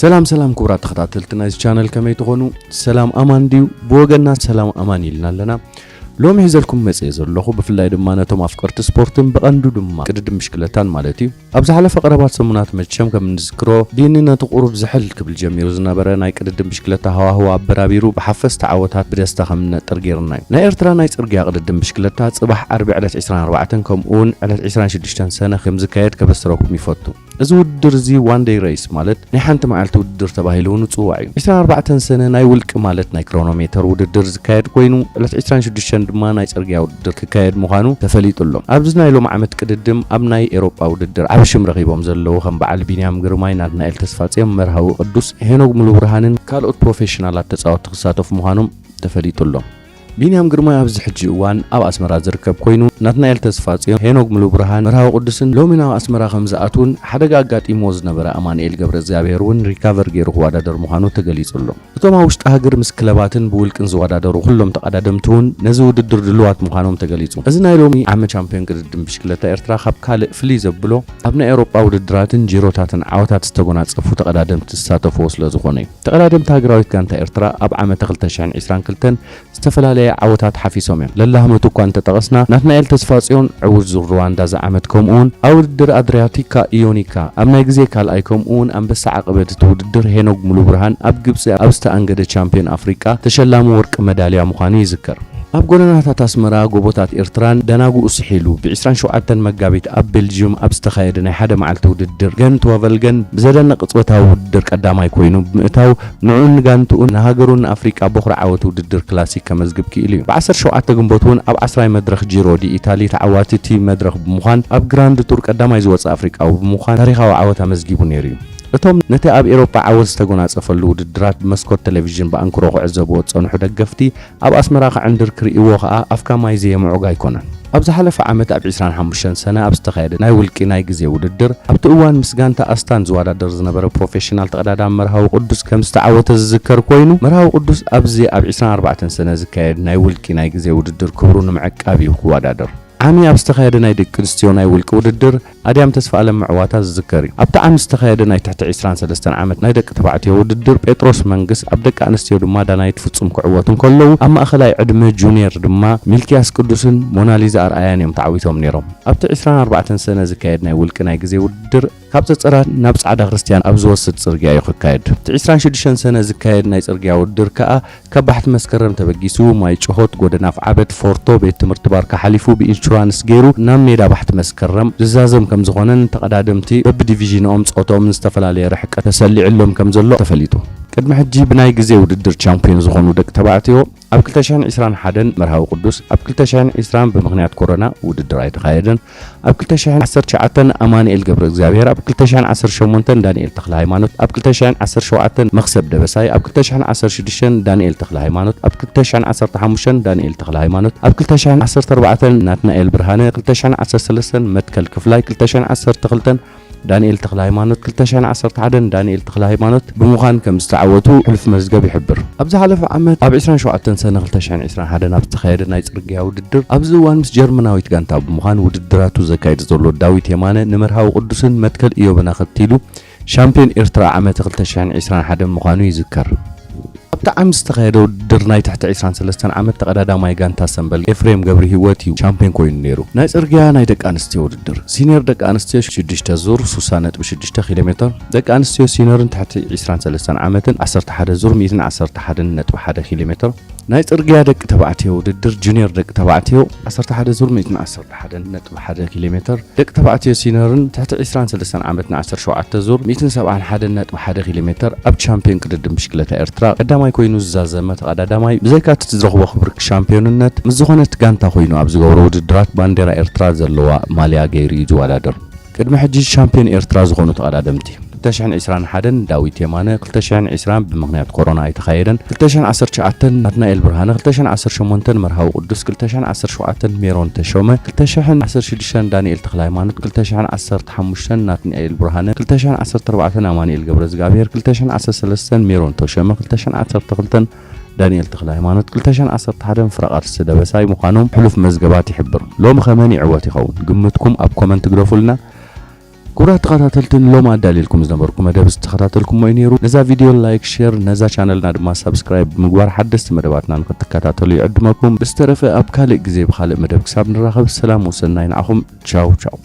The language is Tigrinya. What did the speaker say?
ሰላም ሰላም ክቡራት ተኸታተልቲ ናይዚ ቻነል፣ ከመይ ትኾኑ? ሰላም ኣማን ድዩ? ብወገና ሰላም ኣማን ኢልና ኣለና። ሎሚ ሒዘልኩም መጽየ ዘለኹ ብፍላይ ድማ ነቶም ኣፍቀርቲ ስፖርትን ብቐንዱ ድማ ቅድድም ብሽክለታን ማለት እዩ። ኣብ ዝሓለፈ ቀረባት ሰሙናት መቸም ከም እንዝክሮ ቢኒ ነቲ ቁሩብ ዝሕል ክብል ጀሚሩ ዝነበረ ናይ ቅድድም ብሽክለታ ሃዋህው ኣበራቢሩ ብሓፈስቲ ዓወታት ብደስታ ከም እንነጥር ገይሩና እዩ። ናይ ኤርትራ ናይ ጽርግያ ቅድድም ብሽክለታ ጽባሕ ዓርቢ ዕለት ዕስራን ኣርባዕተን ከምኡ እውን ዕለት ዕስራን ሽዱሽተን ሰነ ከም ዝካየድ ከበስረኩም ይፈቱ። እዚ ውድድር እዚ ዋን ደይ ሬስ ማለት ናይ ሓንቲ መዓልቲ ውድድር ተባሂሉ እውን ይጽዋዕ እዩ። ዕስራን ኣርባዕተን ሰነ ናይ ውልቂ ማለት ናይ ክሮኖሜተር ውድድር ዝካየድ ኮይኑ ዕለት ዕስራን ሽዱሽተን ድማ ናይ ጽርግያ ውድድር ክካየድ ምዃኑ ተፈሊጡ ኣሎ። ኣብዚ ናይ ሎም ዓመት ቅድድም ኣብ ናይ ኤሮጳ ውድድር ዓቢ ሽም ረኺቦም ዘለዉ ከም በዓል ቢንያም ግርማይ፣ ናትናኤል ተስፋጽዮን፣ መርሃዊ ቅዱስ፣ ሄኖግ ሙሉብርሃንን ካልኦት ፕሮፌሽናላት ተጻወትቲ ክሳተፉ ምዃኖም ተፈሊጡ ኣሎ። ቢንያም ግርማይ ኣብዚ ሕጂ እዋን ኣብ ኣስመራ ዝርከብ ኮይኑ ናትናኤል ተስፋጽዮን፣ ሄኖግ ሙሉብርሃን፣ መርሃዊ ቅዱስን ሎሚ ናብ ኣስመራ ከም ዝኣትዉን ሓደጋ ኣጋጢምዎ ዝነበረ ኣማኑኤል ገብረ እግዚኣብሔር እውን ሪካቨር ገይሩ ክወዳደር ምዃኑ ተገሊጹ ኣሎ። እቶም ኣብ ውሽጢ ሃገር ምስ ክለባትን ብውልቅን ዝወዳደሩ ኩሎም ተቐዳደምቲ እውን ነዚ ውድድር ድሉዋት ምዃኖም ተገሊጹ። እዚ ናይ ሎሚ ዓመት ቻምፒዮን ቅድድም ብሽክለታ ኤርትራ ካብ ካልእ ፍልይ ዘብሎ ኣብ ናይ ኤውሮጳ ውድድራትን ጂሮታትን ዓወታት ዝተጎናጸፉ ተቐዳደምቲ ዝሳተፍዎ ስለ ዝኾነ እዩ። ተቐዳደምቲ ሃገራዊት ጋንታ ኤርትራ ኣብ ዓመተ ክልተ ሽሕን ዕስራን ክልተን ዝተፈላለየ ዓወታት ሓፊሶም እዮም። ለላህመቱ እኳ እንተጠቐስና ናትናኤል ተስፋጽዮን ዕዉት ዙር ሩዋንዳ ዝዓመት ከምኡውን ኣብ ውድድር ኣድሪያቲካ ኢዮኒካ ኣብ ናይ ግዜ ካልኣይ ከምኡውን ኣንበሳ ዓቐበት እቲ ውድድር ሄኖግ ሙሉብርሃን ኣብ ግብጺ ኣብ ዝተኣንገደ ቻምፒዮን ኣፍሪቃ ተሸላሚ ወርቂ መዳልያ ምዃኑ ይዝከር። ኣብ ጎደናታት ኣስመራ፣ ጎቦታት ኤርትራን ደናጉኡ ስሒሉ፣ ብ ዕስራን ሸውዓተን መጋቢት ኣብ ቤልጅዩም ኣብ ዝተኻየደ ናይ ሓደ መዓልቲ ውድድር፣ ገንት ወቨልገን ብዘደንቕ ቅጽበታዊ ውድድር ቀዳማይ ኮይኑ ብምእታው፣ ንዕኡን ንጋንትኡን ንሃገሩን ንኣፍሪቃ ቦኽሪ ዓወት ውድድር ክላሲክ ከመዝግብ ክኢሉ እዩ። ብ ዓሰርተ ሸውዓተ ግንቦት እውን ኣብ ዓስራይ መድረኽ ጂሮ ዲ ኢታሊ ተዓዋቲ እቲ መድረኽ ብምዃን፣ ኣብ ግራንድ ቱር ቀዳማይ ዝወጸ ኣፍሪቃዊ ብምዃን ታሪኻዊ ዓወት ኣመዝጊቡ ነይሩ እዩ። እቶም ነቲ ኣብ ኤሮጳ ዓወት ዝተጎናጸፈሉ ውድድራት ብመስኮት ቴሌቪዥን ብኣንክሮ ክዕዘብዎ ዝጸንሑ ደገፍቲ፣ ኣብ ኣስመራ ክዕንድር ክርእይዎ ከኣ ኣፍካ ማይ ዘየምዑግ ኣይኮነን። ኣብ ዝሓለፈ ዓመት ኣብ ዕስራን ሓሙሽተን ሰነ ኣብ ዝተኻየደ ናይ ውልቂ ናይ ግዜ ውድድር፣ ኣብቲ እዋን ምስ ጋንታ ኣስታን ዝወዳደር ዝነበረ ፕሮፌሽናል ተቐዳዳሚ መርሃዊ ቅዱስ ከም ዝተዓወተ ዝዝከር ኮይኑ፣ መርሃዊ ቅዱስ ኣብዚ ኣብ ዕስራን ኣርባዕተን ሰነ ዝካየድ ናይ ውልቂ ናይ ግዜ ውድድር ክብሩ ንምዕቃብ እዩ ክወዳደር። ዓሚ ኣብ ዝተኻየደ ናይ ደቂ ኣንስትዮ ናይ ውልቂ ውድድር፣ ኣድያም ተስፋኣለም ምዕዋታ ዝዝከር እዩ። ኣብቲ ዓሚ ዝተኻየደ ናይ ትሕቲ ዕስራን ሰለስተን ዓመት ናይ ደቂ ተባዕትዮ ውድድር፣ ጴጥሮስ መንግስ፣ ኣብ ደቂ ኣንስትዮ ድማ ዳናይት ፍጹም ክዕወቱ እንከለዉ፣ ኣብ ማእኸላይ ዕድመ ጁኒየር ድማ ሚልክያስ ቅዱስን ሞናሊዛ ኣርኣያን እዮም ተዓዊቶም ነይሮም። ኣብቲ ዕስራን ኣርባዕተን ሰነ ዝካየድ ናይ ውልቂ ናይ ግዜ ውድድር፣ ካብ ጸጸራት ናብ ጻዕዳ ክርስትያን ኣብ ዝወስድ ጽርግያ እዩ ክካየድ። እቲ ዕስራን ሽዱሽተን ሰነ ዝካየድ ናይ ጽርግያ ውድድር ከኣ ካብ ባሕቲ መስከረም ተበጊሱ፣ ማይ ጭሆት፣ ጎደና ኣፍዓበት፣ ፎርቶ፣ ቤት ትምህርቲ ባርካ ሓሊፉ ብኢንሹራንስ ገይሩ ናብ ሜዳ ባሕቲ መስከረም ዝዛዘም ከም ዝኾነን ተቐዳደምቲ በብዲቪዥንኦም ጾትኦምን ዝተፈላለየ ርሕቀት ተሰሊዕሎም ከም ዘሎ ተፈሊጡ። ቅድሚ ሕጂ ብናይ ግዜ ውድድር ቻምፒዮን ዝኾኑ ደቂ ተባዕትዮ ኣብ ክልተ ሽሕን ዕስራን ሓደን መርሃዊ ቅዱስ፣ ኣብ ክልተ ሽሕን ዕስራን ብምኽንያት ኮሮና ውድድር ኣይተኻየደን። ኣብ ክልተ ሽሕን ዓሰርተ ትሽዓተን ኣማኑኤል ገብረ እግዚኣብሔር፣ ኣብ ክልተ ሽሕን ዓሰርተ ሸሞንተን ዳንኤል ተኽለ ሃይማኖት፣ ኣብ ክልተ ሽሕን ዓሰርተ ሸውዓተን መኽሰብ ደበሳይ፣ ኣብ ክልተ ሽሕን ዓሰርተ ሽዱሽተን ዳንኤል ተኽለ ሃይማኖት፣ ኣብ ክልተ ሽሕን ዓሰርተ ሓሙሽተን ዳንኤል ተኽለ ሃይማኖት፣ ኣብ ክልተ ሽሕን ዓሰርተ ኣርባዕተን ናትናኤል ብርሃነ፣ ክልተ ሽሕን ዓሰርተ ሰለስተን መትከል ክፍላይ፣ ክልተ ሽሕን ዓሰርተ ክልተን ዳንኤል ተኽለ ሃይማኖት፣ ክልተ ሽሕን ዓሰርተ ሓደን ዳንኤል ተኽለ ሃይማኖት ብምዃን ከም ዝተዓወቱ ሕሉፍ መዝገብ ይሕብር። ኣብ ዝሓለፈ ዓመት ኣብ ዕስራን ሸውዓተን ሰነ ክልተ ሽሕን ዕስራን ሓደን ኣብ ዝተኻየደ ናይ ጽርግያ ውድድር፣ ኣብዚ እዋን ምስ ጀርመናዊት ጋንታ ብምዃን ውድድራቱ ዘካየደ ዘሎ ዳዊት የማነ፣ ንመርሃዊ ቅዱስን መትከል ኢዮብን ኣኸቲሉ ሻምፒዮን ኤርትራ ዓመተ ክልተ ሽሕን ዕስራን ሓደን ምዃኑ ይዝከር። ኣብቲ ዓሚ ዝተኻየደ ውድድር ናይ ትሕቲ ዕስራን ሰለስተን ዓመት ተቐዳዳማይ ጋንታ ሰምበል ኤፍሬም ገብረሂወት እዩ ሻምፒዮን ኮይኑ ነይሩ። ናይ ጽርግያ ናይ ደቂ ኣንስትዮ ውድድር። ሲኒየር ደቂ ኣንስትዮ ሽዱሽተ ዙር ሱሳ ነጥቢ ሽዱሽተ ኪሎ ሜተር፣ ደቂ ኣንስትዮ ሲኒየርን ትሕቲ ዕስራን ሰለስተን ዓመትን ዓሰርተ ሓደ ዙር ሚእትን ዓሰርተ ሓደን ነጥቢ ሓደ ኪሎ ሜተር። ናይ ጽርግያ ደቂ ተባዕትዮ ውድድር ጁኒየር ደቂ ተባዕትዮ ዓሰርተ ሓደ ዙር ሚእትን ዓሰርተ ሓደን ነጥቢ ሓደ ኪሎ ሜተር፣ ደቂ ተባዕትዮ ሲኒየርን ትሕቲ ዕስራን ሰለስተን ዓመት ን ዓሰርተ ሸውዓተ ዙር ሚእትን ሰብዓን ሓደን ነጥቢ ሓደ ኪሎ ሜተር ኣብ ቻምፒዮን ቅድድም ብሽክለታ ኤርትራ ቀዳማይ ኮይኑ ዝዛዘመ ተቐዳዳማይ ብዘይካ እቲ ዝረኽቦ ክብሪ ሻምፒዮንነት ምስ ዝኾነት ጋንታ ኮይኑ ኣብ ዝገብሮ ውድድራት ባንዴራ ኤርትራ ዘለዋ ማልያ ገይሩ እዩ ዝወዳደር። ቅድሚ ሕጂ ሻምፒዮን ኤርትራ ዝኾኑ ተቐዳደምቲ። ክልተ ሽሕን ዕስራን ሓደን ዳዊት የማነ፣ ክልተ ሽሕን ዕስራን ብምኽንያት ኮሮና ኣይተኻየደን፣ ክልተ ሽሕን ዓሰርተ ትሽዓተን ናትናኤል ብርሃነ፣ ክልተ ሽሕን ዓሰርተ ሸሞንተን መርሃዊ ቅዱስ፣ ክልተ ሽሕን ዓሰርተ ሸውዓተን ሜሮን ተሾመ፣ ክልተ ሽሕን ዓሰርተ ሽዱሽተን ዳንኤል ተኽለ ሃይማኖት፣ ክልተ ሽሕን ዓሰርተ ሓሙሽተን ናትናኤል ብርሃነ፣ ክልተ ሽሕን ዓሰርተ ኣርባዕተን ኣማኑኤል ገብረ እግዚኣብሔር፣ ክልተ ሽሕን ዓሰርተ ሰለስተን ሜሮን ተሾመ፣ ክልተ ሽሕን ዓሰርተ ክልተን ዳንኤል ተኽለ ሃይማኖት፣ ክልተ ሽሕን ዓሰርተ ሓደን ፍረ ቃልሲ ደበሳይ ምዃኖም ሕሉፍ መዝገባት ይሕብር። ሎሚ ከ መን ይዕወት ይኸውን? ግምትኩም ኣብ ኮመንት ግደፉልና። ክቡራት ተኸታተልትን ሎም ኣዳልየልኩም ዝነበርኩ መደብ ዝተኸታተልኩሞ እዩ ነይሩ። ነዛ ቪድዮ ላይክ፣ ሼር፣ ነዛ ቻነልና ድማ ሳብስክራይብ ብምግባር ሓደስቲ መደባትና ንክትከታተሉ ይዕድመኩም። ብዝተረፈ ኣብ ካልእ ግዜ ብኻልእ መደብ ክሳብ ንራኸብ ሰላም ወሰናይ ንዓኹም። ቻው ቻው።